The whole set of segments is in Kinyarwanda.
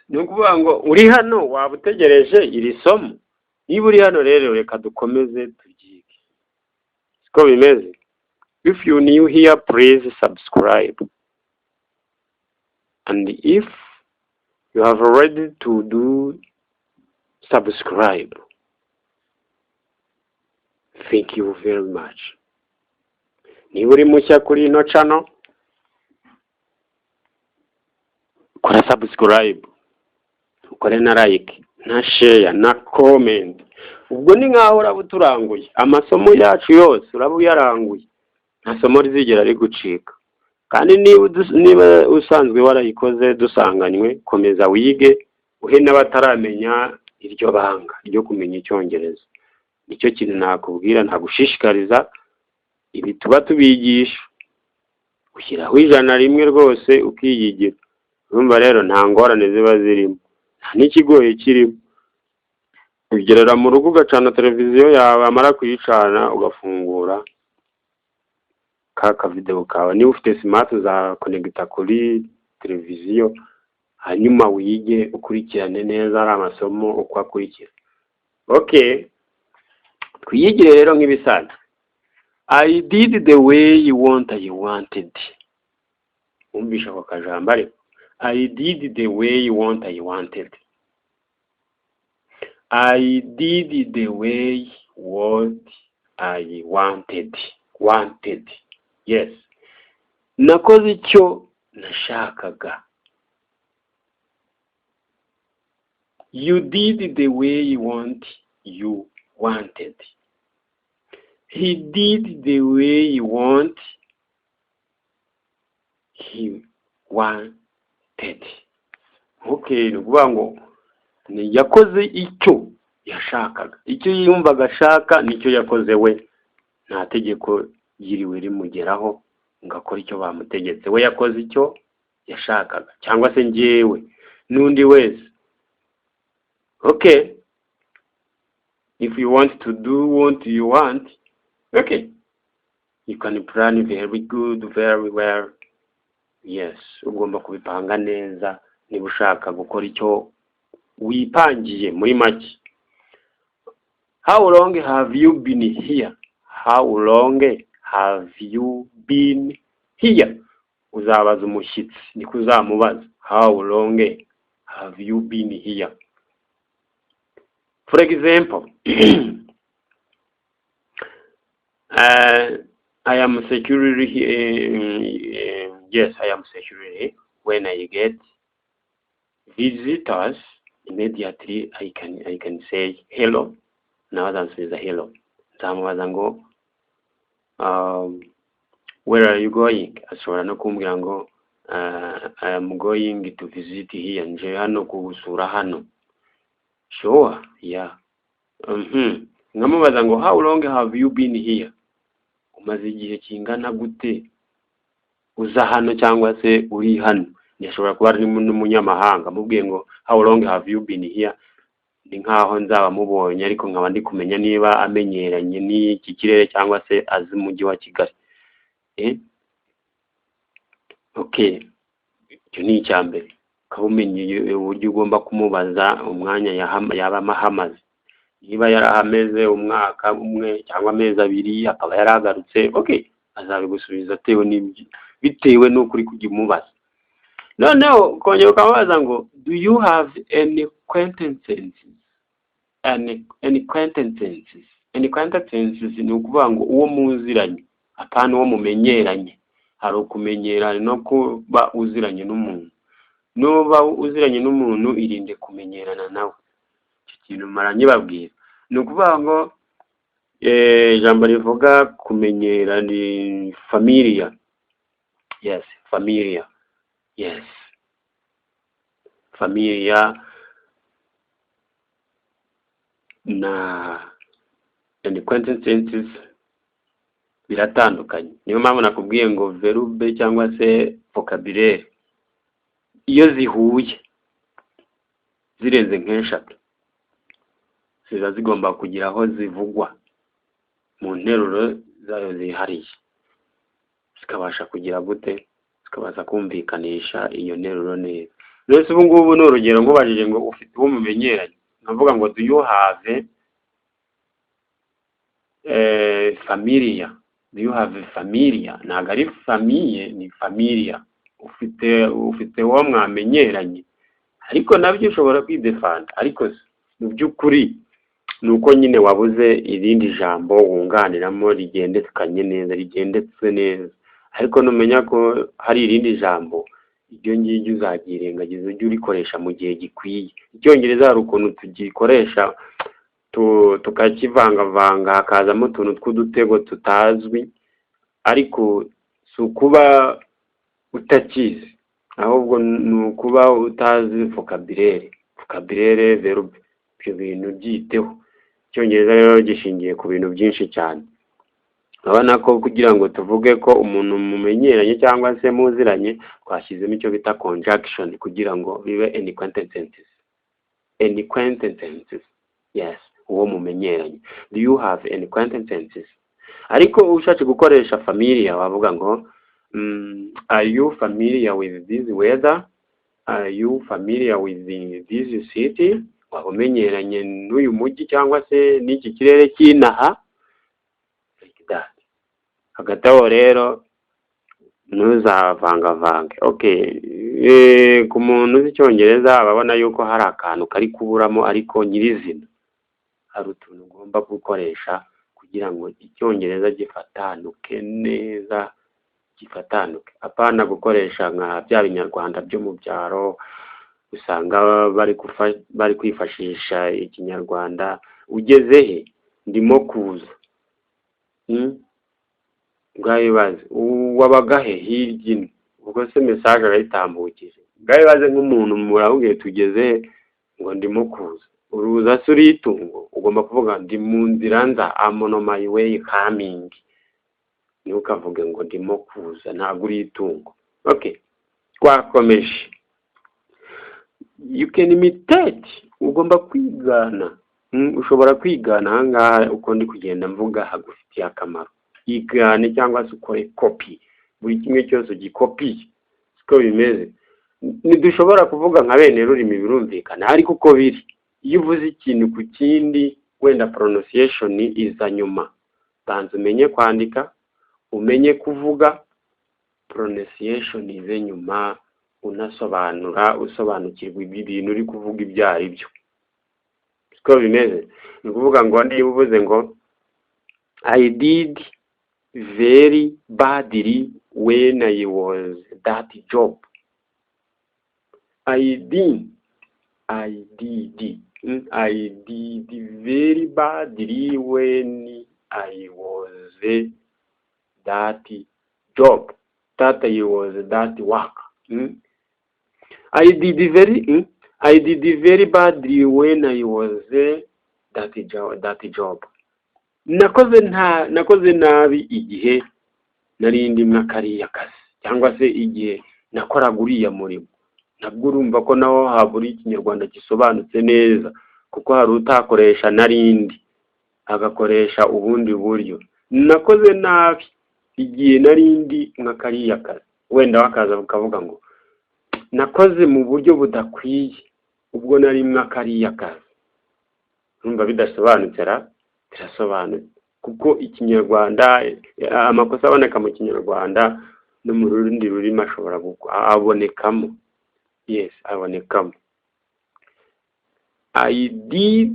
Ni ukuvuga ngo uri hano waba utegereje iri somo. Niba uri hano rero, reka dukomeze turyige. Siko bimeze? If you new here, please subscribe, and if you have already to do subscribe, thank you very much. Niba uri mushya kuri ino channel, kora subscribe, ukore na like na share na comment. Ubwo ni nkaho uraba uturanguye amasomo yacu yose, uraba uyaranguye, nta somo rizigera rigucika. Kandi niba usanzwe warayikoze dusanganywe, komeza wige, uhe n'abataramenya iryo banga ryo kumenya Icyongereza. Nicyo kintu nakubwira, nagushishikariza. Ibi tuba tubigisha, ushyiraho 101 rwose ukiyigira. Urumva rero nta ngorane ziba zirimo, nta n'ikigoye kirimo. Ugerera mu rugo ugacana televiziyo yawe, wamara kuyicana ugafungura ka kavidewo kawe. Niba ufite smart, uzakonegita kuri televiziyo, hanyuma wige, ukurikirane neza ari amasomo uko akurikira. Okay, twiyigire rero nk'ibisanzwe. I did the way you want I wanted. Wumvisha ako kajambo ariko? I did the way you want I wanted. I did the way what I wanted. Wanted, yes. Nakoze icyo nashakaga. You did the way you wanted. He did the way you want he wanted. Okay, ni ukuvuga ngo ni yakoze icyo yashakaga, icyo yumvaga ashaka nicyo yakoze we. Nta tegeko ryiriwe rimugeraho ngo akore icyo bamutegetse. We yakoze icyo yashakaga, cyangwa se njyewe n'undi wese. Okay, if you want to do what you want, okay, you can plan very good, very well. Yes, ugomba kubipanga neza niba ushaka gukora icyo wipangiye muri make. How long have you been here? How long have you been here? Uzabaza umushyitsi, niko uzamubaza: "How long have you been here?" For example, I am security here. Yes, I am security. When I get visitors, immediately I can say hello. Nawe azansubiza hello. Nzamubaza ngo "Where are you going?" Ashobora no kumbwira ngo "I am going to visit here." Nje hano kugusura hano. Sure, yeah. Nkamubaza ngo "How long have you been here?" Umaze igihe kingana gute uza hano cyangwa se uri hano? Ntiyashobora kuba ari n'umunyamahanga. Mubwiye ngo "How long have you been here?" ni nkaho nzaba mubonye, ariko nkaba ndi kumenya niba amenyeranye n'iki kirere cyangwa se azi umujyi wa Kigali. Okay, icyo ni icya mbere, ukaba umenye uburyo ugomba kumubaza umwanya yaba ahamaze. Niba yarahameze umwaka umwe cyangwa amezi 2 akaba yaragarutse, okay, azabigusubiza atewe n'ibyo, bitewe n'uko uri kujya umubaza. Noneho ukongera ukamubaza ngo "Do you have any acquaintances?" Any acquaintances? Any acquaintances ni ukuvuga ngo uwo muziranye, apana uwo mumenyeranye. Hari ukumenyerana no kuba uziranye n'umuntu. Nuba uziranye n'umuntu, irinde kumenyerana nawe. Icyo kintu mara nkibabwira. Ni ukuvuga ngo ijambo rivuga kumenyera ni familiar. Yes, familiar. Yes, familiar na acquaintances biratandukanye. Niyo mpamvu nakubwiye ngo verbe cyangwa se vocabulaire, iyo zihuye zirenze nk'eshatu, ziba zigomba kugira aho zivugwa mu nteruro zayo zihariye, zikabasha kugira gute? Zikabasha kumvikanisha iyo nteruro neza. Mbese ubu ngubu ni urugero, nkubajije ngo ufite uwo mumenyeranye, nkavuga ngo "Do you have familiar? Do you have a familiar?" Ntabwo ari famille, ni familiar. Ufite uwo mwamenyeranye? Ariko nabyo ushobora kwidefanda, ariko se mu by'ukuri ni uko nyine wabuze irindi jambo wunganiramo rigendekanye neza, rigendetse neza. Ariko numenya ko hari irindi jambo, iryo ngiryo uzaryirengagiza, ujye urikoresha mu gihe gikwiye. Icyongereza hari ukuntu tugikoresha tukakivangavanga, hakazamo utuntu tw'udutego tutazwi, ariko si ukuba utakizi, ahubwo ni ukuba utazi vocabulaire, verb. Ibyo bintu byiteho. Icyongereza rero gishingiye ku bintu byinshi cyane. Urabona ko kugira ngo tuvuge ko umuntu mumenyeranye cyangwa se muziranye, twashyizemo icyo bita conjunction kugira ngo bibe an acquaintances. An acquaintances, yes, uwo mumenyeranye. Do you have an acquaintances? Ariko ushatse gukoresha familiar, wavuga ngo "Are you familiar with this weather? Are you familiar with this city?" Waba umenyeranye n'uyu mujyi cyangwa se n'iki kirere cy'inaha? Like that. Hagati aho rero ntuzavangavange. Okay, ku muntu uzi Icyongereza aba abona yuko hari akantu kari kuburamo, ariko nyirizina hari utuntu ugomba gukoresha kugira ngo Icyongereza gifatanuke neza, gifatanuke, apana gukoresha nka bya Binyarwanda byo mu byaro usanga bari kwifashisha Ikinyarwanda. "Ugeze he?" "Ndimo kuza." Ngaho "Wabaga he?" "Hirya ino." Ubwo se message arayitambukije? Ngaho ibaze nk'umuntu muramubwiye "Tugeze he?" Ngo "Ndimo kuza." Uruza se uri itungo? Ugomba kuvuga "Ndi mu nzira nza", "I'm on my way coming". Ntukavuge ngo "Ndimo kuza", ntabwo uri itungo. Okay, twakomeje. You can imitate, ugomba kwigana. Ushobora kwigana ahangaha uko ndi kugenda mvuga hagufitiye akamaro. Igane cyangwa se ukore kopi, buri kimwe cyose ugikopiye. Siko bimeze? Ntidushobora kuvuga nka bene rurimi, birumvikana, ariko uko biri, iyo uvuze ikintu ku kindi, wenda pronunciation iza nyuma. Banza umenye kwandika, umenye kuvuga, pronunciation ize nyuma, unasobanura, usobanukirwa ibi bintu uri kuvuga ibyo ari byo. Siko bimeze? Ni ukuvuga ngo niba uvuze ngo "I did very badly when I was that job", I did very badly when I was that job, that I was that work. I did very badly when I was that job that job. Nakoze nabi igihe nari ndimwo kariya kazi, cyangwa se igihe nakoraga uriya murimo. Nabwo urumva ko naho habura Ikinyarwanda gisobanutse neza, kuko hari utakoresha narindi, agakoresha ubundi buryo. Nakoze nabi igihe narindi nka kariya kazi. Wenda bakaza bakavuga ngo nakoze mu buryo budakwiye ubwo nari nka kariya kazi. Urumva bidasobanutse ra? Birasobanutse, kuko Ikinyarwanda, amakosa aboneka mu Kinyarwanda no mu rundi rurimi ashobora abonekamo. Yes, abonekamo. I did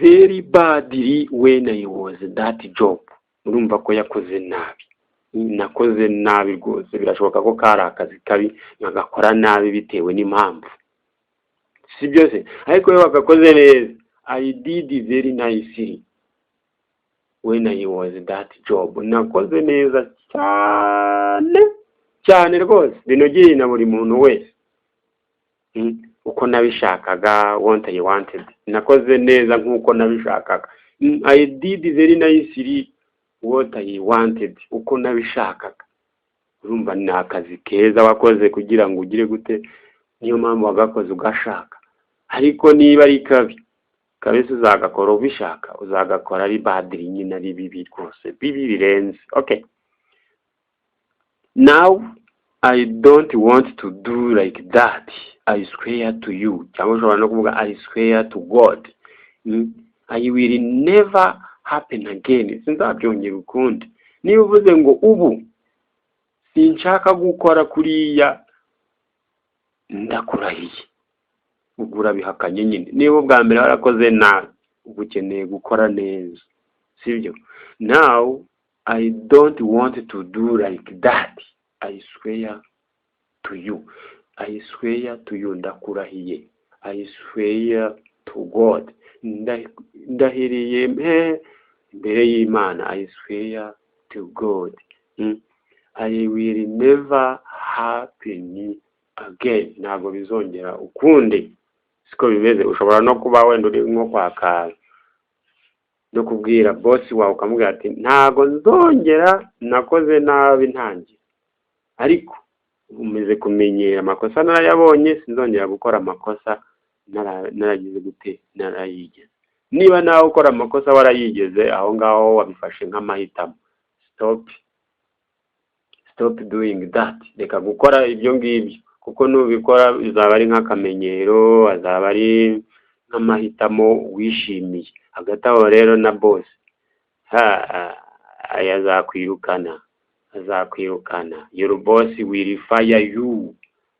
very badly when I was that job. Urumva ko yakoze nabi. Nakoze nabi rwose, birashoboka ko kari akazi kabi, nkagakora nabi bitewe n'impamvu, si byo se? Ariko iyo wagakoze neza, I did very nicely when I was that job. Nakoze neza cyane cyane rwose, binogeye na buri muntu wese, uko nabishakaga, what I wanted. Nakoze neza nk'uko nabishakaga. I did very nicely what I wanted, uko nabishakaga. Urumva ni akazi keza wakoze kugira ngo ugire gute, niyo mpamvu wagakoze ugashaka. Ariko niba ari kabi kabisa, uzagakora ubishaka? Uzagakora ari badly nyine, ari bibi rwose, bibi birenze. Okay, now I don't want to do like that, I swear to you. Cyangwa ushobora no kuvuga "I swear to God." I will never happen again, sinzabyongera ukundi. Niba uvuze ngo ubu sinshaka gukora kuriya, ndakurahiye, ubwo urabihakanye nyine. Niba ubwa mbere warakoze nabi, uba ukeneye gukora neza, sibyo? Now I don't want to do like that, I swear to you. I swear to you, ndakurahiye. I swear to God, ndahiriye imbere y'Imana. I swear to God. I will never happen again, ntabwo bizongera ukundi. Siko bimeze? Ushobora no kuba wenda uri nko kwaka no kubwira boss wawe, ukamubwira ati: "Ntabwo nzongera, nakoze nabi ntangira, ariko umeze kumenyera amakosa narayabonye, sinzongera gukora amakosa naragize gute, narayigeze." Niba nawe ukora amakosa warayigeze, aho ngaho wabifashe nk'amahitamo. Stop, stop doing that. Reka gukora ibyo ngibyo, kuko nubikora bizaba ari nk'akamenyero, azaba ari nk'amahitamo wishimiye. Hagati aho rero na boss aya azakwirukana, azakwirukana. Your boss will fire you.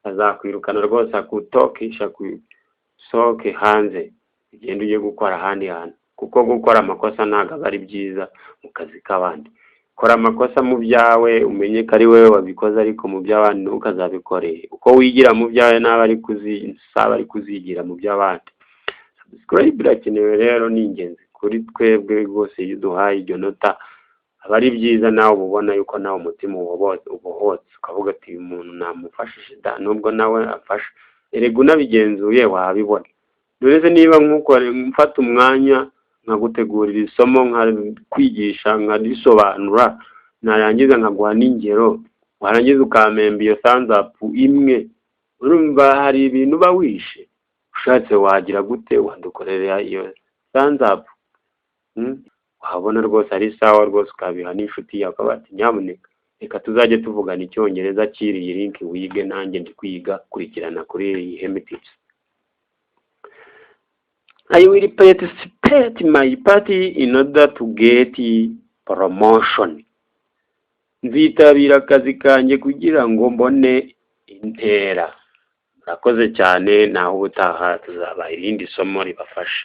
Azakwirukana rwose, akutokesha, akusohoke hanze, ugende ujye gukora ahandi hantu, kuko gukora amakosa ntabwo aba ari byiza mu kazi k'abandi. Kora amakosa mu byawe, umenye ko ari wowe wabikoze, ariko mu by'abandi ntukazabikore. Uko wigira mu byawe nabi, ari saba ari kuzigira mu by'abandi. Subscribe irakenewe rero, ni ingenzi kuri twebwe rwose. Iyo uduhaye iryo nota aba ari byiza, nawe uba ubona yuko nawe umutima ubohotse, ukavuga ati: "Uyu muntu namufashije da, nubwo nawe afasha." Erega unabigenzuye wabibona. Dore se niba nkukore mfata umwanya nkagutegurira isomo, nkakwigisha, nkarisobanura, narangiza nkaguha n'ingero, warangiza ukampemba iyo thumbs up imwe, urumva hari ibintu uba wishe. Ushatse wagira gute, wadukorera iyo thumbs up, Wabona rwose ari sawa rwose, ukabiha n'inshuti yawe, ukavuga ati: "Nyamuneka reka tuzajye tuvugana icyongereza, kiri iyi link wige, nanjye ndi kwiga, kurikirana kuri iyi Hemi Tips." I will participate my party in order to get promotion. Nzitabira akazi kanjye kugira ngo mbone intera. Murakoze cyane, naho ubutaha tuzabaha irindi somo ribafasha.